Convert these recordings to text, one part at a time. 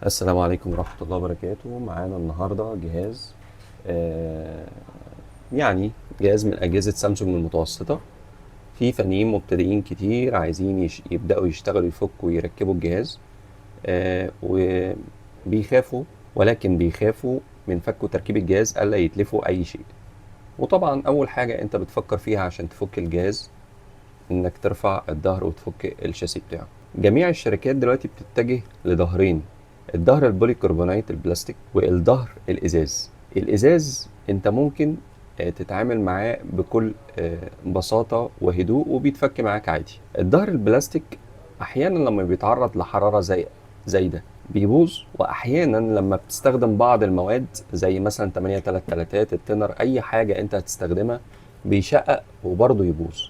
السلام عليكم ورحمة الله وبركاته. معانا النهاردة جهاز يعني جهاز من أجهزة سامسونج المتوسطة. في فنيين مبتدئين كتير عايزين يبدأوا يشتغلوا يفكوا ويركبوا الجهاز، وبيخافوا، ولكن بيخافوا من فك وتركيب الجهاز ألا يتلفوا أي شيء. وطبعا أول حاجة أنت بتفكر فيها عشان تفك الجهاز إنك ترفع الظهر وتفك الشاسيه بتاعه. جميع الشركات دلوقتي بتتجه لظهرين، الظهر البوليكربونايت البلاستيك والظهر الإزاز. الإزاز أنت ممكن تتعامل معاه بكل بساطة وهدوء وبيتفك معاك عادي. الظهر البلاستيك أحيانا لما بيتعرض لحرارة زايدة بيبوظ، وأحيانا لما بتستخدم بعض المواد زي مثلا تمانية تلات تلاتات التنر، أي حاجة أنت هتستخدمها بيشقق وبرضه يبوظ.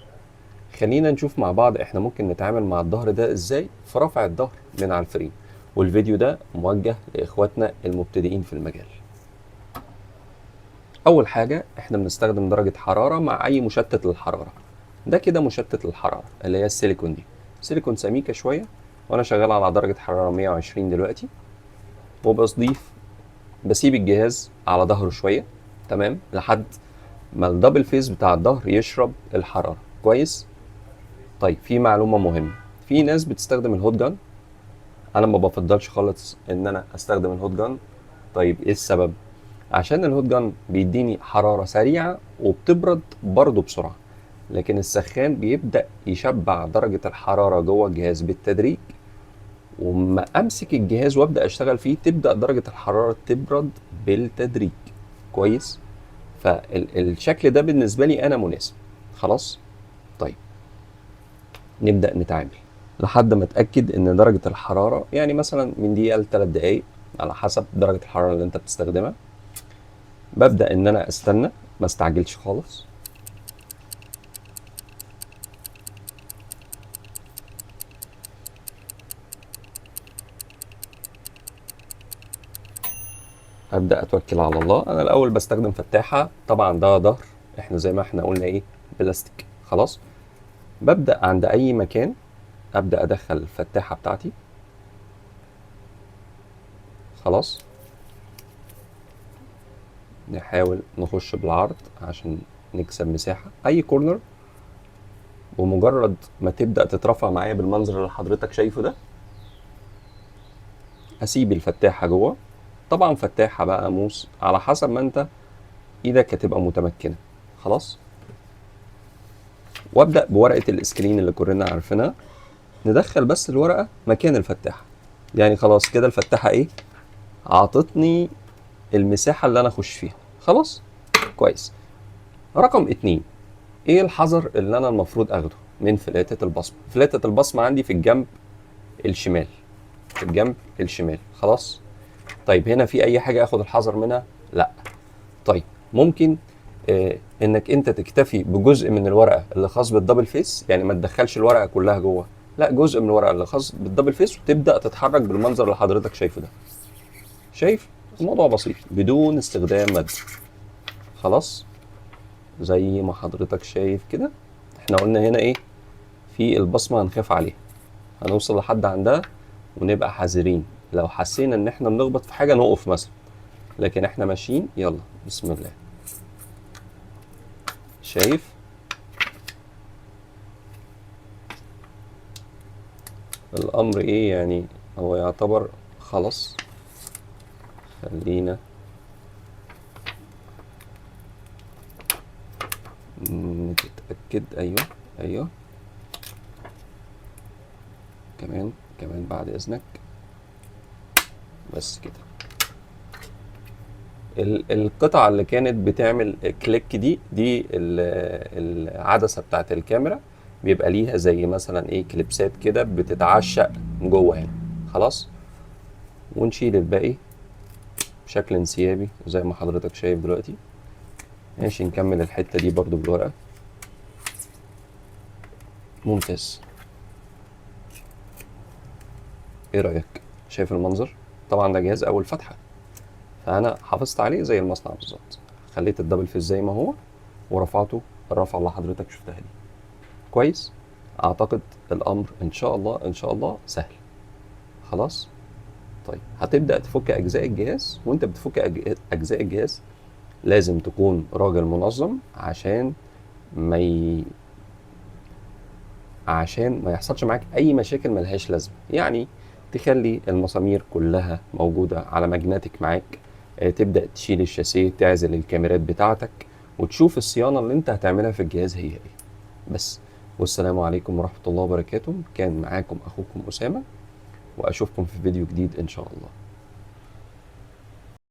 خلينا نشوف مع بعض احنا ممكن نتعامل مع الظهر ده ازاي في رفع الظهر من على الفريم. والفيديو ده موجه لاخواتنا المبتدئين في المجال. اول حاجة احنا بنستخدم درجه حرارة مع اي مشتت للحرارة. ده كده مشتت للحرارة اللي هي السيليكون، دي سيليكون سميكة شوية، وانا شغال على درجه حرارة 120 دلوقتي. بسيب الجهاز على ظهره شوية، تمام، لحد ما ال double face بتاع الظهر يشرب الحرارة كويس. في معلومة مهمة، في ناس بتستخدم ال hot gun، انا ما بفضلش خالص ان انا استخدم ال hot gun. ايه السبب؟ عشان ال hot gun بيديني حرارة سريعة وبتبرد برضه بسرعة، لكن السخان بيبدأ يشبع درجة الحرارة جوه الجهاز بالتدريج، وما امسك الجهاز وابدأ اشتغل فيه تبدأ درجة الحرارة تبرد بالتدريج. كويس؟ فالشكل ده بالنسبة لي انا مناسب. خلاص؟ نبدأ نتعامل لحد ما اتأكد ان درجة الحرارة مثلا من دقيقة لتلات دقايق على حسب درجة الحرارة اللي انت بتستخدمها. ببدأ ان انا استنى، ما استعجلش خالص. ابدأ اتوكل على الله. انا الاول بستخدم فتاحة، طبعا ده ظهر احنا زي ما احنا قلنا ايه، بلاستيك. خلاص؟ ببدأ عند اي مكان ابدأ ادخل الفتاحة بتاعتي. خلاص؟ نحاول نخش بالعرض عشان نكسب مساحة. اي كورنر، ومجرد ما تبدأ تترفع معايا بالمنظر اللي حضرتك شايفه ده، اسيب الفتاحة جوه. طبعا فتاحة بقى موس على حسب ما انت ايدك هتبقى متمكنة. خلاص؟ وابدأ بورقة الاسكرين اللي كلنا عارفينها، ندخل بس الورقة مكان الفتاحة. خلاص كده الفتاحة ايه، عطتني المساحة اللي انا اخش فيها. خلاص؟ كويس. رقم 2، ايه الحذر اللي انا المفروض اخده من فلاتة البصمة؟ فلاتة البصمة عندي في الجنب الشمال، في الجنب الشمال. خلاص؟ هنا في اي حاجة اخد الحذر منها؟ لا. ممكن انك انت تكتفي بجزء من الورقة اللي خاص بال double face، يعني ما تدخلش الورقة كلها جوه، لا، جزء من الورقة اللي خاص بال double face، وتبدأ تتحرك بالمنظر اللي حضرتك شايفه ده. شايف؟ الموضوع بسيط بدون استخدام مادة. خلاص؟ زي ما حضرتك شايف كده، احنا قلنا هنا ايه، في البصمة هنخاف عليها، هنوصل لحد عندها ونبقى حذرين. لو حسينا ان احنا بنخبط في حاجة نقف مثلا، لكن احنا ماشيين. يلا بسم الله. شايف؟ الامر ايه يعني، هو يعتبر خلاص. خلينا نتأكد. ايوه ايوه، كمان كمان بعد اذنك. بس كده. القطعة اللي كانت بتعمل كليك دي العدسة بتاعت الكاميرا، بيبقى ليها زي مثلا ايه، كليبسات كده بتتعشق جوه هنا. خلاص؟ ونشيل الباقي بشكل انسيابي زي ما حضرتك شايف دلوقتي. ماشي، نكمل الحتة دي برضو بالورقة. ممتاز. ايه رأيك؟ شايف المنظر؟ طبعا ده جهاز اول فتحة، فانا حافظت عليه زي المصنع بالظبط، خليت ال double face زي ما هو ورفعته الرفعة اللي حضرتك شفتها دي. كويس؟ اعتقد الامر ان شاء الله، ان شاء الله سهل. خلاص؟ طيب هتبدأ تفك أجزاء الجهاز، وأنت بتفك أجزاء الجهاز لازم تكون راجل منظم عشان ما يحصلش معاك أي مشاكل ملهاش لازمة. يعني تخلي المسامير كلها موجودة على magnetic معاك، تبدأ تشيل الشاسيه، تعزل الكاميرات بتاعتك، وتشوف الصيانة اللي انت هتعملها في الجهاز هي ايه. بس، والسلام عليكم ورحمة الله وبركاته. كان معاكم أخوكم أسامة، وأشوفكم في فيديو جديد إن شاء الله.